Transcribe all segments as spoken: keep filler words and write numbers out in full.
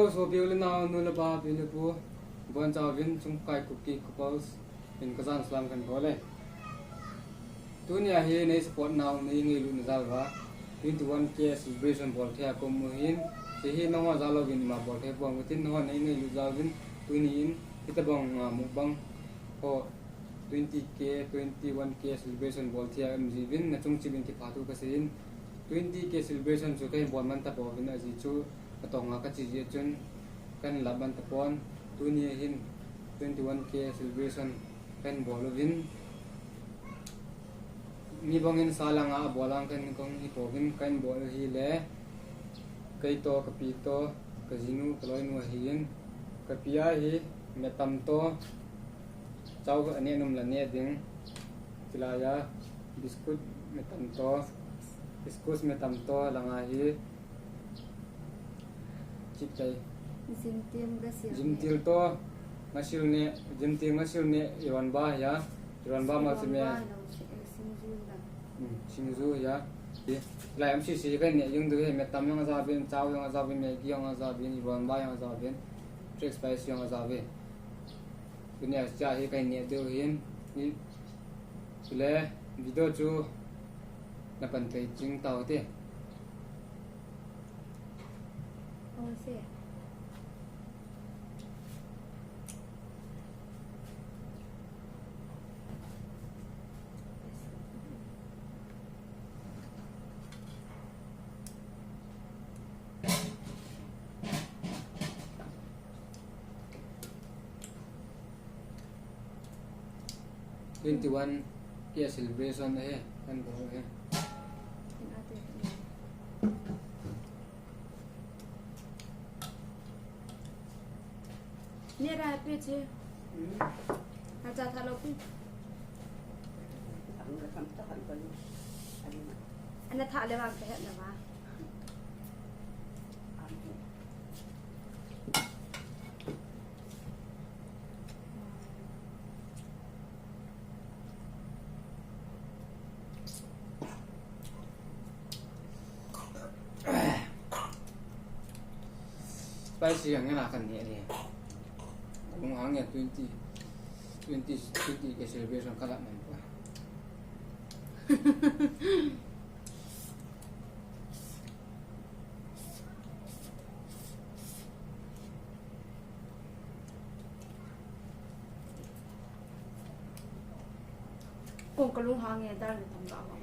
Sopi u le nao, nu le pa, pi le pu, bonchauvin Chungkai Kuki Couples in ka jan salam kahin bol e. Tunia hi nei support nau, nei ngailutna jal uva twenty one K celebration bol thei a ka um u ahin, hiche hi nangho jal louvin ima bol thei pon, katin nangho nei ngailut jal uvin tuni in hitabang, ah, mukbang ho twenty K, twenty one K celebration bol thei a um jiuvin, nachung cheh uvin kipa thu kasei in, twenty K celebration chu kahin bol man tapouvin, ajeh chu atong a kache jeh chun kahin lap man tapon, tuni ahin twenty one K celebration kahin bol uvin, mi bangin sa langa abol ang kahin kong hi pouvin, kahin bol u hile, kei toh, kapi toh, kajinu, kaloinu ahin, kapi a hi metam toh, chao aneh nom le neh ding, chulai a biscuit metam toh, biscuit metam toh, langa hi chiptai. Jimtil ngasil neh. Jimtil toh, ngasil neh, jimtil ngasil neh, ironba hia, ironba ma chu me. Ironba lo, si-, eh, singju la. Hmm, singju hia. Hi, lai M C C kahin neh jing diu hi, metam jong ajaovin, chao jong ajaovin, Maggi jong ajaovin, ironba jong ajaovin, three X spice jong ajaovin. Tunia cha hi kahin neh diu ahin, hi, chule video chu napan pei jing tau te. Twenty one K celebration ahi, kan bol ahi. Neh ra pi chi. Hmm. Acha tha lou pi. Ang ka tham ta kan bol. Ana tha le vang ka het na va. Spicy ang ngen a kan neh ni. Kalung hang e twenty, twenty, twenty K celebration ka lah man pa. Kong kalung hang e, dal le tam ga wa.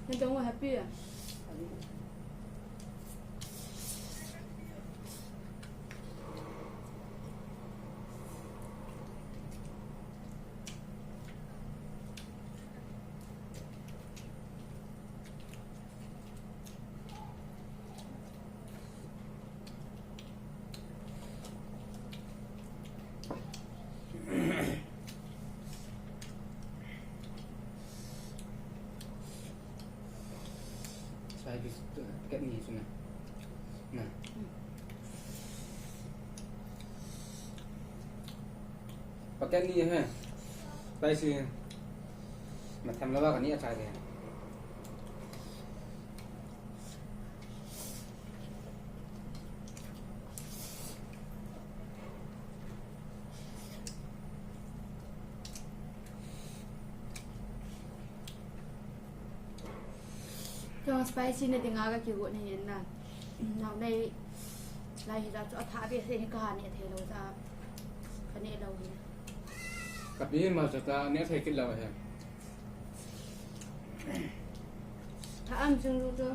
Nang dong happy a? Spicy, eh, packet ni chu na. Na. Packet ni he. Spicy. Matham lou a kani a chai de. Spicy na dinga ka kigot na hin na. Nau nei lai hi la chu a tha be se hi ka ha ne thei lo ta. Ka ne lo hi. Ka pi hin ma cha ta ne thei kit lo he. Tha am chung lu chu.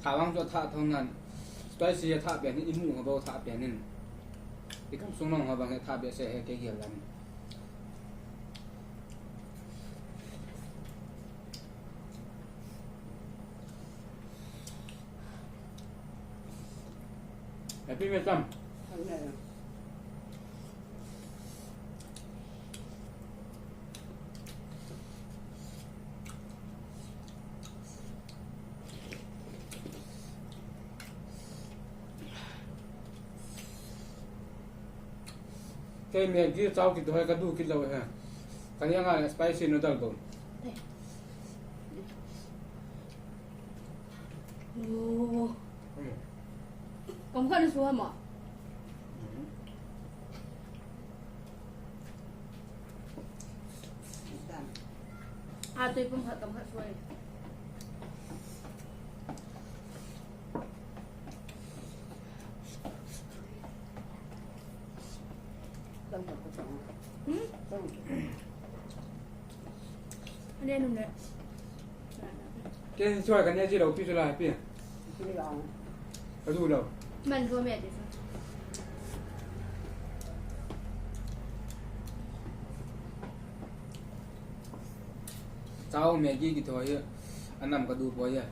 Tha vang chu tha thong nan. Spicy a tha pen in, i mu ho bou tha pen in. I kam sung nong ho bang he tha be se he ke hial lam. Happy me tam. Kei Maggi chao kit hoi ka du kit lou he. Ka ni anga spicy noodle bou. Oh. Hmm. Kam khat na su ham a? Hmm. A tui pum khat kam khat su e. Hmm? Ani anum le. Ke choi ka ne ji lou pi chu la pi. Ka du lou. Man ro me de. Chao Maggi kiti ho hi anam ka du poi e.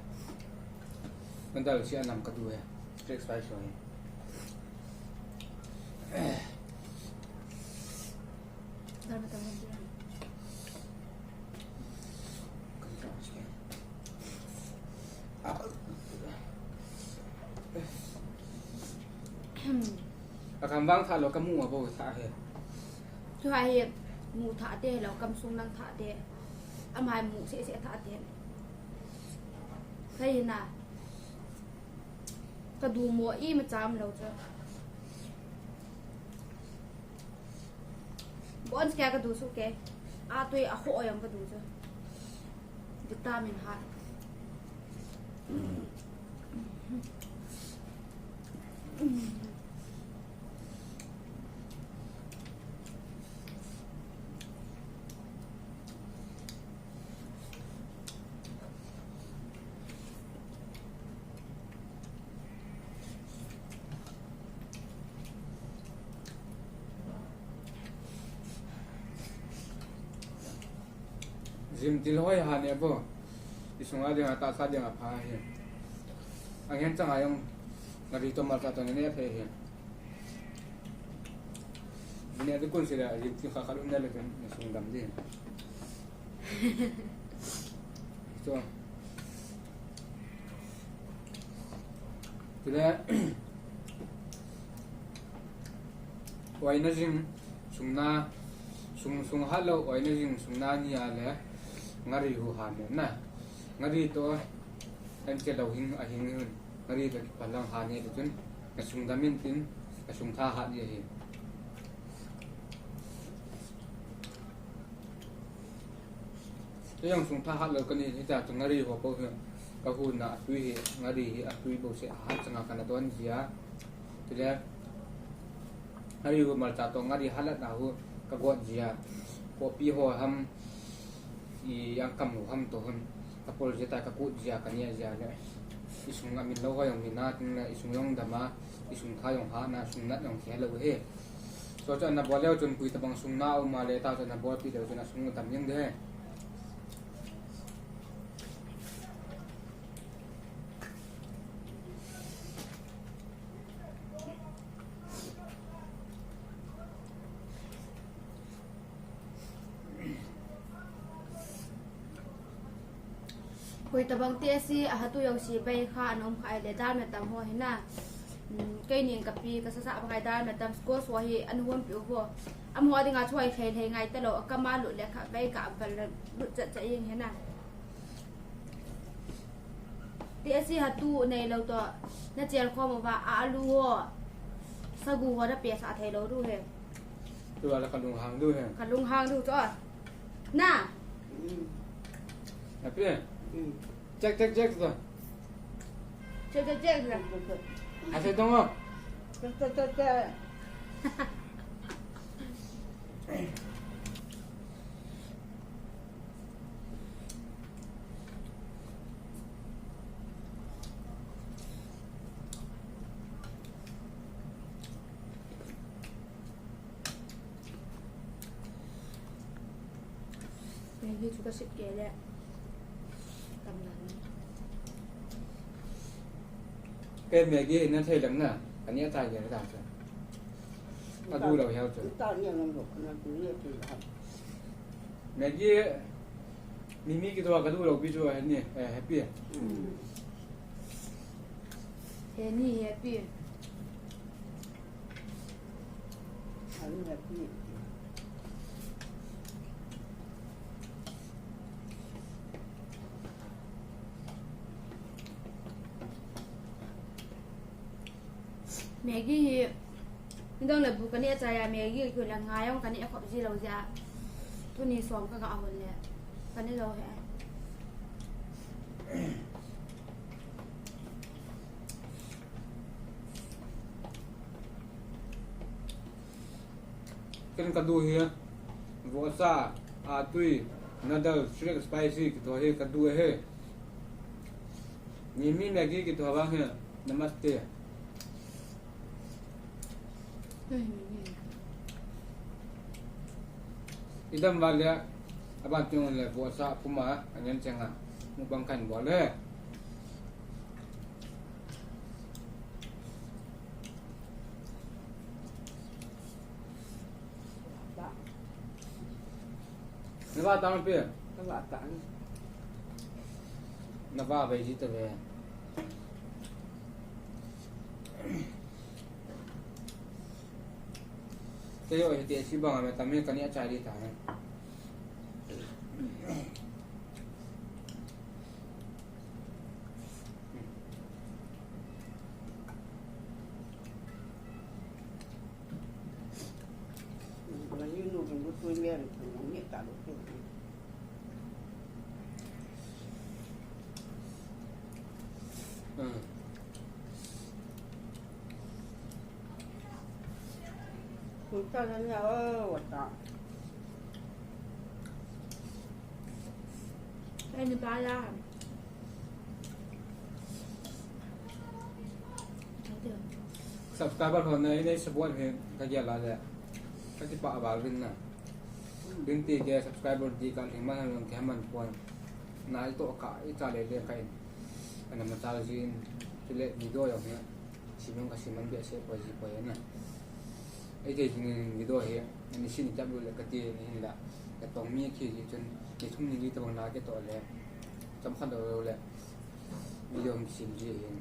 Noodle si anam ka du e. Strict spice ho hi. A kam vang tha lou, ka mu a bou tha he. Chu ha hi mu tha te lou, kam sung lang tha te. Ama mu se se tha te. Thei na. Ka du mo i ma cham lou chu. Bon kya ka du su ke. A tui a ho yang ka du chu. Vitamin ha. Gym til hoi ha ne bo. I sunga dinga tahsa dinga pha hi. Angen chang a jong ngari to malcha to ne ne thei hi. Ne de kun sila gym til kha kha lum ne le kan sung dam di. Chu. Chule, oina jing sungna, sung, sung hat lou, oina jing sungna ni a le, ngari hu ha ne na. Ngari to, en ke lou hing, a hing hun. Ngari to kipalang ha ne to chun, na sung dam in tin, na sung tha hat ni a hi. Kei jong sung tha hat lou ka ni, hita chu ngari ho bou hi, ka hun na a tui hi, ngari hi a tui bou se a hat chang a ka na don jia. Chule, ngari hu malcha to ngari hat la na hu ka got jia. Kopi ho ham, i ang kam hu ham to hun. Kapol jia ta, kakut jia, kania jia le. Isung amin lou ho jong min a, tin le isung jong dam a, isung tha jong hah na, sung nat jong khe lou hi. So chu ana bol leu chun pui tabang sung na um a le ta chu ana bolpi leu chun asung dam jeng de. Koi tabang teh si, a hatu jong si, bei kha, ana um kha, ahile dal me tam ho hi na. Hmm, keini kapi, kasasa bang ai dal me tam, squash ho hi, ana hon piu ho. Amaho a dinga chu hoi thei thei ngai talou, akam a lut le kha, bei kha, bal lut chat chat jeng hi na. Teh si hatu neilou toh, na chel khom uva, a alu ho, sagu ho na pesa thei lou diu hi. Tua la kalung hang diu hi. Kalung hang diu chu. Na. Mm. Happy. Mm. Check, check, check to. Check, check, check. Ase dong o. Check, check, check, check. Maggi chu ka sip kei le. Tam nan. Kei Maggi na thei lem na. Ani a tai ge ta. Ka du lo hiau chu. Ta ni lo lo na du ye ti ha. Maggi Mimi kitoh ka du lo pi chu he ni, eh, Happy. Mm. He ni Happy. Maggi hi, nidang le bu ka neh chai a, Maggi koi la ngai jong ka neh khop ji lou jeh a. Tuni som ka ga hon le. Ka neh lou he. Ken ka du hi, vohsa, atui, noodle, shrimp spicy, kitoh hi ka du hi. Mimi Maggi kitoh vang hi, namaste. Idam vale, aban teng le vohsa puma, angen chenga, mukbang kan bol le. Nava tang pi. Nava tang. Nava bai ji ta ve. Te yo, hiti si bang a me tam hi ka ni a chai di ta ne. Subscriber ho na, nei support hi ka gel a le. Ka kipah val rin na. Rin ti ke subscriber ti ka thing man long ke man pon. Na ito ka, i cha le le ka in. Ana ma cha jin. Chule video jong hi. Simang ka simang bia se poi ji poi na. Ei te jing video hi. Ani sin jap le ka ti ni hin la. Ka tong mi ki ji chun. Ni thum ni li tabang na ke to le. Cham khat lo le. Video hung kisim ji hin.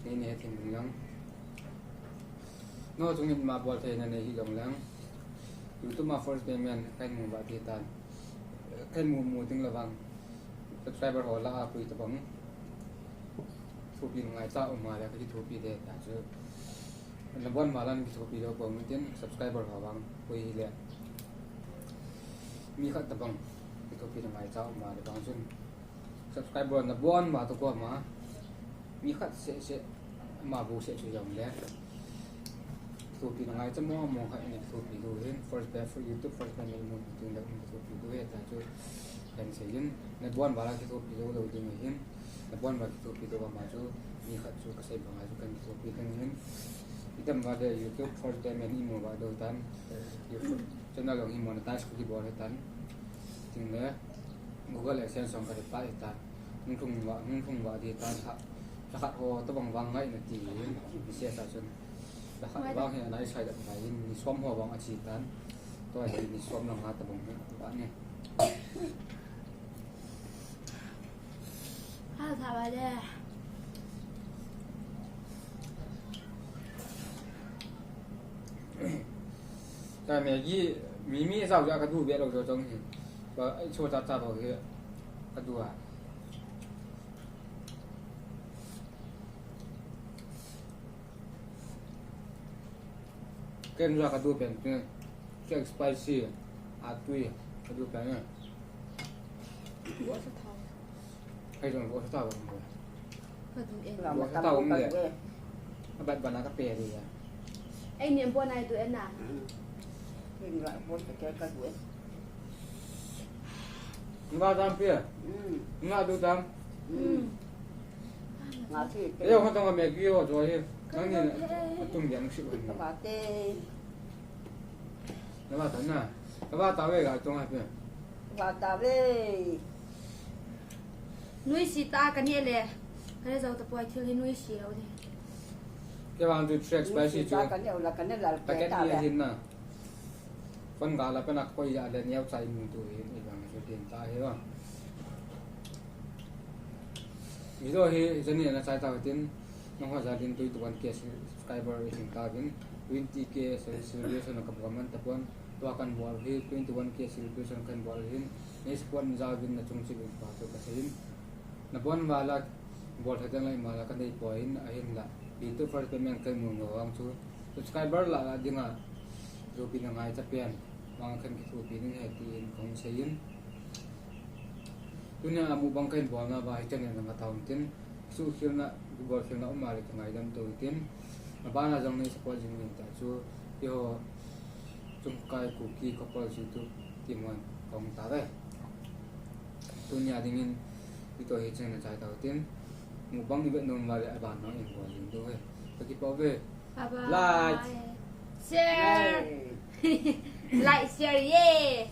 Nei nei thim ding lang. No chung in ma bol thei na nei hi long lang. YouTube ma first payment kahin mu ba ti tan. Kahin mu mu ding la vang. Subscriber ho la a pui tabang. Thupi ngai ta um a le ka kithupi de ta chu. Na bon ma lan kithupi lo ko mutin subscriber ho vang. Pui le. Mi khat tabang. Kithupi ngai ta um a le vang chun. Subscriber na bon ma to ko ma. Mi khat se se ma bu se se jong le. Thupi na ngai cha mo mo khat ni thupi lu hin first pay for YouTube first pay ni mu tu le thupi lu he ta chu. Kan seiyin, nabon vala kithopi lou lou ding ahin, nabon vala kithopi lou ama chu, mi khat chu kasei banga chu kan kithopi ding ahin. Itam vale YouTube first time in imu va dou tan, YouTube channel jong hi monetize kakibol hitan. Tin le, Google AdSense jong kati pa hitan. Hung thung va, hung thung va di tan ha. Lakhat ho tabang vang ngai nati, message a chun. Lakhat vang hi anai sai dak ngai in, ni som ho vang achi tan. Tua hi ni som lang ha tabang hi, ba ni. Ha, sa ba de. Ta Maggi, mi mi zau ja kadu be lo jo jong hi. Ba, ai cho ta ta lo hi. Kadu a. Ken ja kadu pen, ken, ken spicy, atui, kadu pen, eh. Bo sa thau. Hai jong bo sa thau, bo. Kadu en. Bo sa thau, bo. Abat bana kape di ya. Ei, ni bo nai tu en na. Ken ja bo sa ke kadu en. Nga dam pia. Mm. Nga du dam. Mm. Nga si. Ei, ho tong Maggi ho jo hi. Nang ni atum yang si. Ka ba te. Na ba ta na. Ka ba ta ve ga tong ha pia. Ba ta ve. Nuisi ta ka ni le. Ka le zau ta poi thil hi nuisi lo ni. Ke bang tu track spicy chu. Nuisi ta ka ni la ka ni la. Packet ni hin na. Phone ga la pen a koi ja le neo chai mu tu hi, i bang chu tin ta hi lo. Video hi jani na chai ta tin, nangho ja din twenty one K subscriber i hin ta din, twenty K celebration ka bol man ta pon, tua kan bol hi twenty one K celebration kan bol hin, nei support ja din na chung chi bin pa tu ka sei in. Nabon vala bol tha ding lai mala ka nei poi in ahin la. YouTube first payment kai mu ngo ang chu. Subscriber la la dinga. Zopi na ngai ta pen. Vang kan kithopi ding ahi tin kong sei in. Tunia mukbang kan bol na ba hi channel na nga taun tin. Su khil na, bol khil na um male ka ngaidam to tin. Abana jong nei support jing in ta chu. Iho Chungkai Kuki Couple YouTube team hon kong ta ve. Tunia dingin, ito hi channel na chai tau tin. Mukbang i vet nom vale aban nang in bol ding do he. Ka kipa ve. Bye bye. Like. Share. Hey. Like, share, yeah.